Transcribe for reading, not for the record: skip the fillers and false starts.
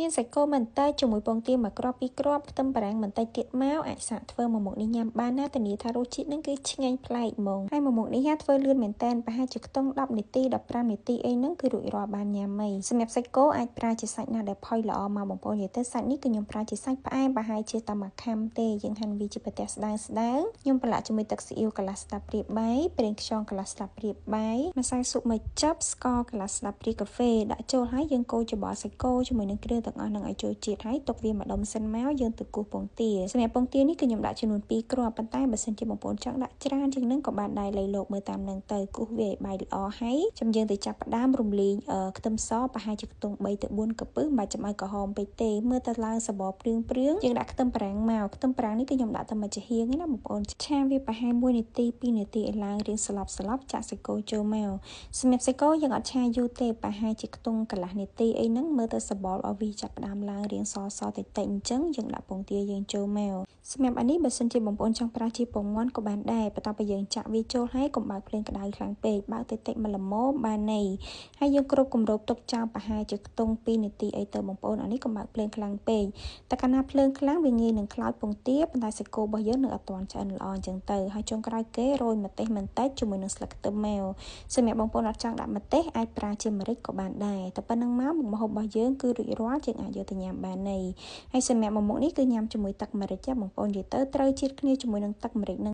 មានសាច់គោបន្តិចជាមួយពងទាមួយគ្រាប់ពីរគ្រាប់ខ្ទឹមបារាំងបន្តិចទៀតមកអាចសាកធ្វើមួយមុខនេះញ៉ាំបានណាធានាថារសជាតិនឹងគឺឆ្ងាញ់ប្លែកហ្មងហើយមួយមុខនេះធ្វើលឿនមែនតើប្រហែលជាខ្ទង់10នាទី15នាទីអីហ្នឹងគឺរួចរាល់បានញ៉ាំហីសម្រាប់សាច់គោអាចប្រើជាសាច់ណាដែលផុយល្អមកបងប្អូននិយាយទៅសាច់នេះគឺខ្ញុំប្រើជាសាច់ផ្អែមប្រហែលជាតែមួយខាំទេយើងហាន់វាជាប្រទេសស្ដើងស្ដើងខ្ញុំប្រឡាក់ជាមួយទឹកស៊ីអ៊ីវកន្លះស្លាបព្រាបាយប្រេងខ្យងកន្លះស្លាបព្រាបាយម្សៅស៊ុបមួយចិបស្ករកន្លះស្លាបព្រាកាហ្វេដាក់ចូលហើយយើងកូរច្របល់សាច់គោជាមួយនឹងគ្រឿងទាំងអស់នឹងឲ្យចូលជាតិហើយទុកវាម្ដុំសិនមកយើងទៅគោះពងទាសម្រាប់ពងទានេះគឺខ្ញុំដាក់ចំនួន2គ្រាប់ប៉ុន្តែបើសិនជាបងប្អូនចង់ដាក់ច្រើនជាងនឹងក៏បានដែរលៃលោកមើលតាមនឹងទៅគោះវាឲ្យបាយល្អហើយចាំយើងទៅចាប់ផ្ដើមរំលីងខ្ទឹមសប្រហែលជាខ្ទង់3ទៅ4កពឹសមិនចាំឲ្យក្រហមពេកទេមើលទៅឡើងសបព្រឿងព្រឿងយើងដាក់ខ្ទឹមបារាំងមកខ្ទឹមបារាំងនេះគឺខ្ញុំដាក់តែមួយចំហៀងឯណាបងប្អូនឆាវាប្រហែល1នាទី2នាទីឲ្យឡើងរៀងស្លាប់ស្លាប់ចាក់សាច់គោចូលមកសម្រាប់សាច់គោយើងអត់ឆាយូរទេប្រហែលជាខ្ទង់កន្លះនាទីអីហ្នឹងមើលទៅសបល់ឲ្យវាចាប់ផ្ដើមឡើងរៀងសសតិចតិចអញ្ចឹងយើងដាក់ពងទាយើងចូលមកសម្រាប់អានេះបើសិនជាបងប្អូនចង់ប្រើជាពងមាន់ក៏បានដែរបន្ទាប់ពីយើងចាក់វាចូលហើយកុំបើកភ្លើងក្តៅខ្លាំងពេកបើកតិចតិចមកល្មមបានន័យហើយយើងគ្រប់គម្របទុកចោលប្រហែលជាខ្ទង់2នាទីអីទៅបងប្អូនអានេះកុំបើកភ្លើងខ្លាំងពេកតែកាលណាភ្លើងខ្លាំងវាងាយនឹងខ្លោចពងទាប៉ុន្តែសាច់គោរបស់យើងនឹងអត់ទាន់ឆ្អិនល្អអញ្ចឹងទៅហើយចុងក្រោយគេរោយម្ទេសបន្តិចជាមួយនឹងស្លឹកខ្ទឹមមកសម្រាប់បងប្អូនអត់ចង់ដាក់ម្ទេសអាចប្រើជាម្រេចក៏បានដែរតែប៉ុណ្្នឹងមកមុខម្ហូបរបស់យើងគឺរួចរាល់យើងអាចយកទៅញ៉ាំបានន័យហើយសម្រាប់មួយមុខនេះគឺញ៉ាំជាមួយទឹកម្រេចបងប្អូននិយាយទៅត្រូវជាតិគ្នាជាមួយនឹងទឹកម្រេចនឹង